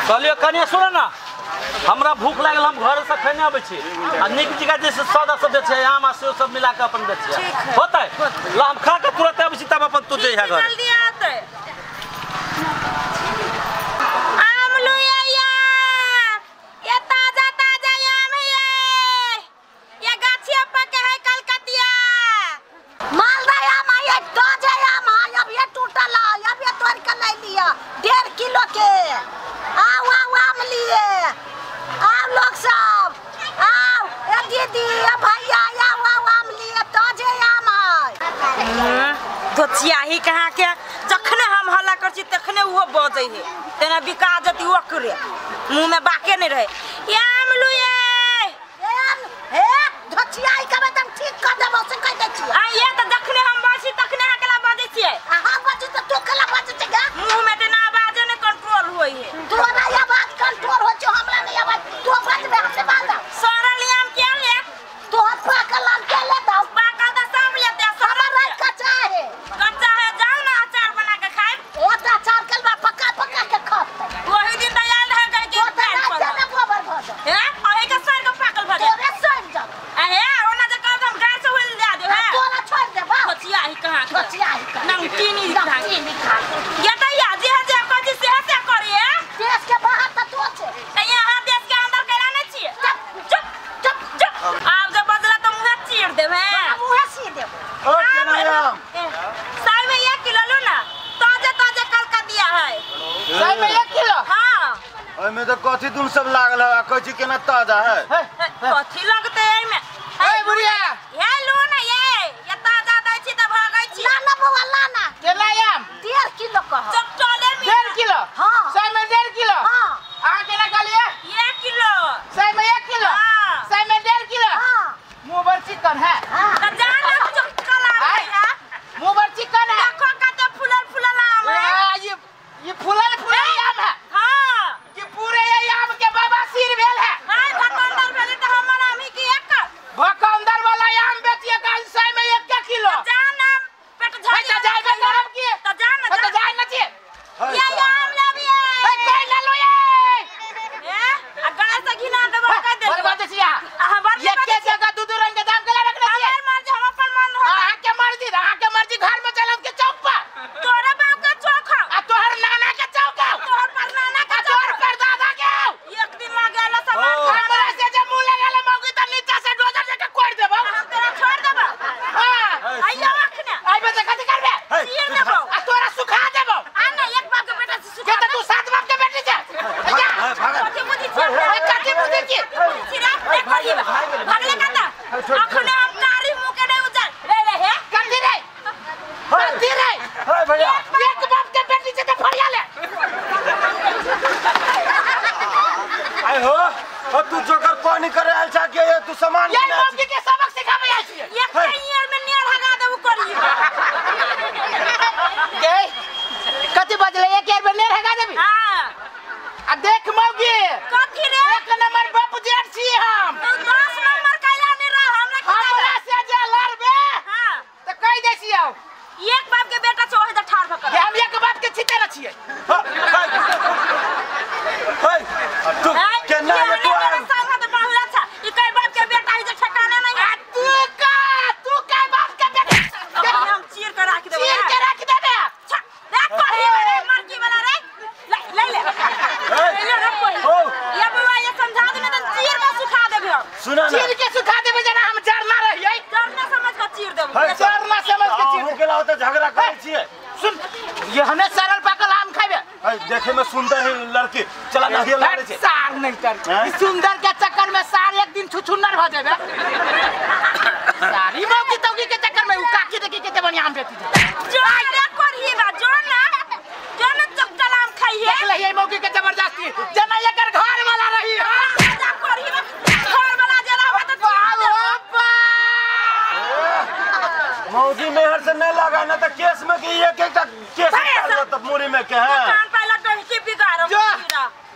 कहलियो कनिया सुन ना हमरा भूख लागल हम घर से खाने आबै छी आ नीक जगह जे सौदा सब जे छै आम आ सेब सब मिला के अपन बेचिया होतै ल हम खा के तुरंत आबै छी तब अपन तू जइहा घर जल्दी आते आम लुया ये ताजा ताजा आम है ये गाछिया पके है कलकतिया मालदा आम है ताजा आम है अब ये टूटल है अब ये तोड़ के ले लिया 1.5 किलो के आओ आओ आम लिए आओ लोग सब आओ ए दीदी ए भैया आओ आओ आम लिए ताजे आम है धोचिया ही कहाँ के जखने हम हल्ला कर छी तखने वो बजै है तेना बिका जती ओकरे मुंह में बाके नहीं रहे ये आम लुए हे धोचिया ही कबे तुम ठीक कर देबो से कह दै छी आ ये त जखने हम बजै तखने अहाँ केला बजै छियै आ हम बजै त तू केला बजै छै गा मुंह में तेना आवाज नहीं कंट्रोल होई है तोरा आवाज कंट्रोल हो छौ हमरा नहीं आवाज तू बजबे हमसे बाजा सड़ल आम के ले तोहर पाकल आम के ले दो पाकल त सब लेते हमर रात कच्चा है कच्चा है जाओ ना अचार बना के खाए ओ त अचार के बाद पका पका के खाते वही दिन त आयल रहे गई के तो त ना गोबर भ जा हैं ओही के सड़ के पाकल भ जा तोरे सड़ जा आ हे ओना जे कहब हम गाछ से होइल जा दे है तोरा छोड़ दे बा खोचिया ही कहां खोचिया ही कहां नमकीनी नमकीनी खा ये त या जे जे कथि से से करिए देश के बाहर त तो छे त यहाँ देश के अंदर कैला नै छिए चुप चुप चुप चुप आब जे बजला त मुंह चीर देबे मुंह चीर देबे ओ केना आम सौ में 1 किलो लो ना ताजे ताजे कलकतिया है सौ में 1 किलो हां ओय में त कथि तुम सब लागल है कहै छी केना ताजा है कथि लगते एमे ए बुढ़िया हे लो ना ये ताजा दै छी त भागै छी ना ना बौआ ला ना केना आम 1.5 किलो कह चपटले में 1.5 किलो हां सौ में 1.5 किलो हां अहाँ केना कहलिए 1 किलो सौ में 1 किलो हां सौ में 1.5 किलो हां मुंह पर चिकन है हां त जाना चपटला है मुंह पर चिकन है देखो कते फुलल फुलल आम है ये फुलल फुलल आम है हां कि पूरे ये आम के बाबा सिर भेल है हाय भकंदर भेल त हमर आम ही की एक भकंदर वाला आम बेचिए काल सौ में 1 किलो जाना पेट झड़ त जाइबे करब की त जाना त जाय न छी ये आम लेबिए ए कोई न लोए ए आ गाय से घिना देबो कह दे बर्बाद छी अहाँ बर्बाद एके जगह दू दू रंग के दाम केला रखने छी हमर मर्जी हम अपन मन हो अहाँ के मर्जी अहाँ के मर्जी घर में चलब के चौक पर तोरे बाप के चौक आ तोहर नाना के चौक तोहर पर नाना के तोहर पर दादा के एक दिन लगे ला सामान हमरा से जे मुंह लगाले मौगी त नीचा से डोजर जके कोड़ देबो हम तोरा छोड़ देबो हां आइयो अखने आइबे त कथि करबे चीर देबो आ तोरा सुखा देबो आ ना एक बाप के बेटा से सुखा के त तू 7 बाप के बेटी छे कथि बुझी छी कथि बुझी छी छी रे भागले कता अखने हम कारी मुंह के नहीं उजर रे रे हे कथि रे कथि रे हे भैया एक बाप के बेटी छे त फरिया ले आइ हो ओ तू जोकर पानी करे आयल छा के तू सामान ये मौगी के सबक सिखाबै आयल छियै एक ईयर में नेर हगा देबो करिए गे कथि बजले एक ईयर में नेर हगा देबी हां आ देख मौगी कथि रे एक नंबर बाप जेठ छी हम तू 10 नंबर कैला ने रह हमरा हमरा से जे लड़बे हां त कह दै छियौ एक बाप के बेटा छो ओहि त ठार भ के हम एक बाप के छिते न छियै हे तू केना ये तू मेरे संग त बहु अच्छा ई कई बाप के बेटा है जे ठिकाना नहीं आ तू का बाप के बेटा हम चीर के राख देबो चीर के राख देबे रे पढ़े वाला मरकी वाला रे ले ले ले ले रे कोई ओ ये बुआ ये समझा दे न त चीर के सुखा देबे हम सुना ना चीर के सुखा देबे जना हम जरना रहियै जरना समझ के चीर देबो जरना समझ के चीर अहूं के लाओ त झगड़ा करै छियै सुन ये हने सरल पाकल आम खाइबे देखे में सुंदर है लड़की चला ना हिल लड़े छे सार नहीं तर सुंदर के चक्कर में सार एक दिन छुछुन्नर भ जेबे सारी मौकी तौकी के चक्कर में उ काकी देखी के बढ़िया आम बेची जो रे करही बा जो ना जो ना चपटल आम खाइए देख लहिए मौकी के जबरदस्ती जना एकर घर वाला रही हां जा करही बा घर वाला जे रहबा त बाबा मौगी मेहर से नहीं लगा ना त केस में के एक एक केस डाल त मुरी में के है दुकान पहला गहकी बिगाड़ो जो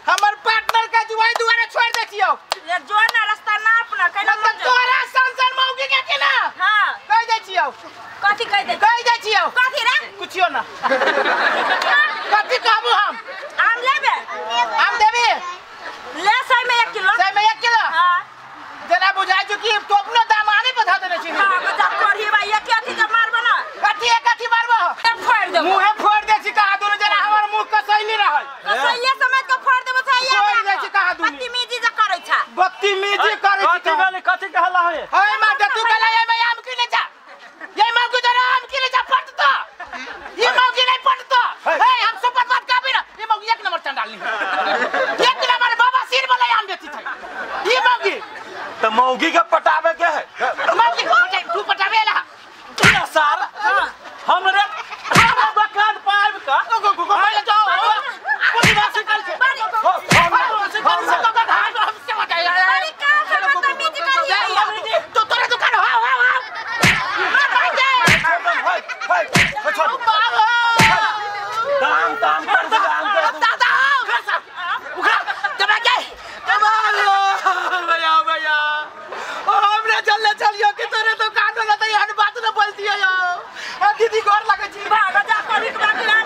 हमर पार्टनर के जुआई दुआरे छोड़ दे छियौ ये जो ना रास्ता ना अपना कैला मतलब तोरा संसर मौगी के के ना हां कह दे छियौ कथि कह दे कह दे छियौ कथि रे कुछियो ना कथि कहबो हम आम मौगी के पटावे के है मौगी के तू पटावे ला तू सार हमरे हमरा दुकान पाइब का पहले जाओ कोई बात से कर हमसे बताइए अरे का से बदतमीजी करिए तो तोरे दुकान हां हां हां दाम दाम कर दाम कर दादा उखड़ दबा के भैया भैया ओ हमरे चलले चलियो कि तोरे दुकान वाला तो यार बात न बोल दियो यो दीदी गोर लगे छी भागा जा करी के बाकी ना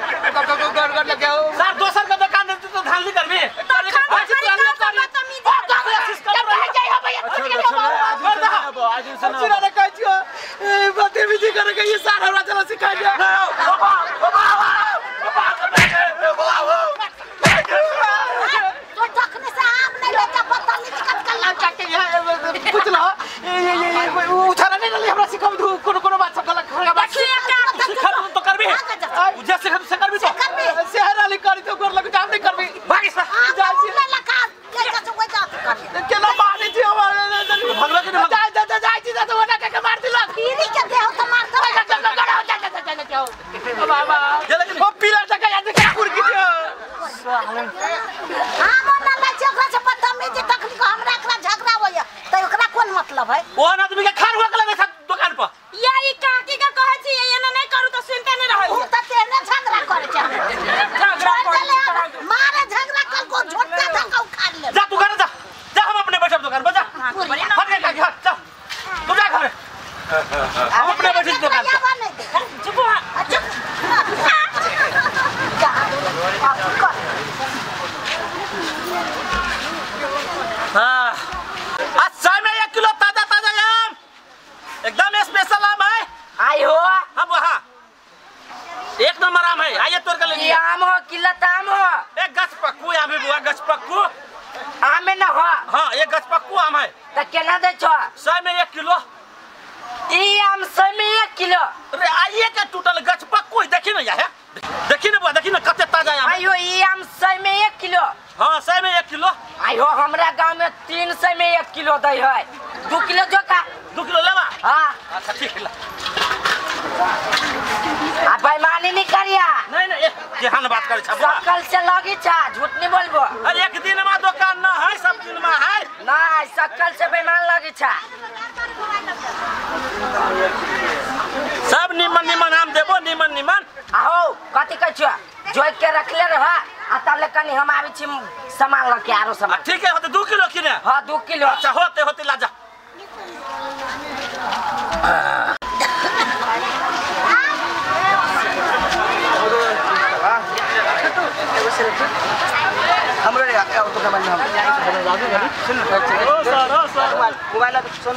गोर गोर लगे हो सर दोसर के दुकान देती तो धांधली करबी बदतमीजी करे के ये सारा हमरा चला सिखा दिया तो जखने से आम नहीं लेता बदतमीजी कत कर ला पूछ लो ये ये उठाना नहीं डाली हमरा सिखा दू कोनो कोनो बात सब गलत खराब बात देखिए का सिखा तो करबी उजे सिखा से करबी तो शहर वाली करी तो गोर लगे काम नहीं करबी भागी सा आम ले लगा ले जा तो जा कर केना मारे छी हमारे भगवा के नहीं जा जा जा जा जा तो ओना के मार दिलक पीरी के देह तो मार दे जा जा जा जा जा जा जा बाबा ओ पीला टका याद के कुर्की दियो आम ना ले छै ओकरा से बदतमीजी तखनी को हमरा एकरा झगड़ा होइए त ओकरा कोन मतलब है ओहन आदमी के खार हुआ के लगे था दुकान पर या ई काकी के कहै छी एना नहीं करू तो सुनते नहीं रहै उ त तेने झगड़ा करे छै झगड़ा करे छै। मारे झगड़ा कल को झोटका धक्का उखाड़ ले जा तू घर जा जा हम अपने बैठब दुकान पर जा हट के काकी हट जा तू जा घर हम अपने बैठे दुकान पर चुप हो चुप जा कर हां अच्छा में 1 किलो ताजा ताजा आम एकदम स्पेशल आम है आई हो हम वहां एक नंबर आम है आइए तोड़ के ले ई लीजिए आम हो कि लताम हो एक गछ पक्कू आम है बुआ गछ पक्कू आम में न हो हाँ एक गछ पक्कू आम है त केना दै छो 100 में 1 किलो ई आम 100 में 1 किलो अरे आइए के टूटल गछ पक्कू है देखी ना यह देखी ना बुआ देखी ना कते ताजा आम है आई हो ई आम 100 में 1 किलो हाँ 100 में 1 किलो आई हो हमरा गांव में 300 में 1 किलो दै है 2 किलो जोका 2 किलो लेवा हां अच्छा ठीक है आ बेईमानी नहीं करिया नहीं नहीं केहन बात करे छा बुआ सकल से लगी छा झूठ नहीं बोलबो अरे एक दिन में दुकान ना है सब दिन में है ना सकल से बेईमान लगी छा सब निमन निमन आम देबो निमन निमन आहो कथी कहै छो जोइक के रखले रह आ तबले कनी हम आबै छी सामान लके आरो सामान ठीक है होते 2 किलो किने हां 2 किलो अच्छा होते होते ला जा हमरो रे तो का बन हम सुन ओ सर ओ सर मोबाइल सुन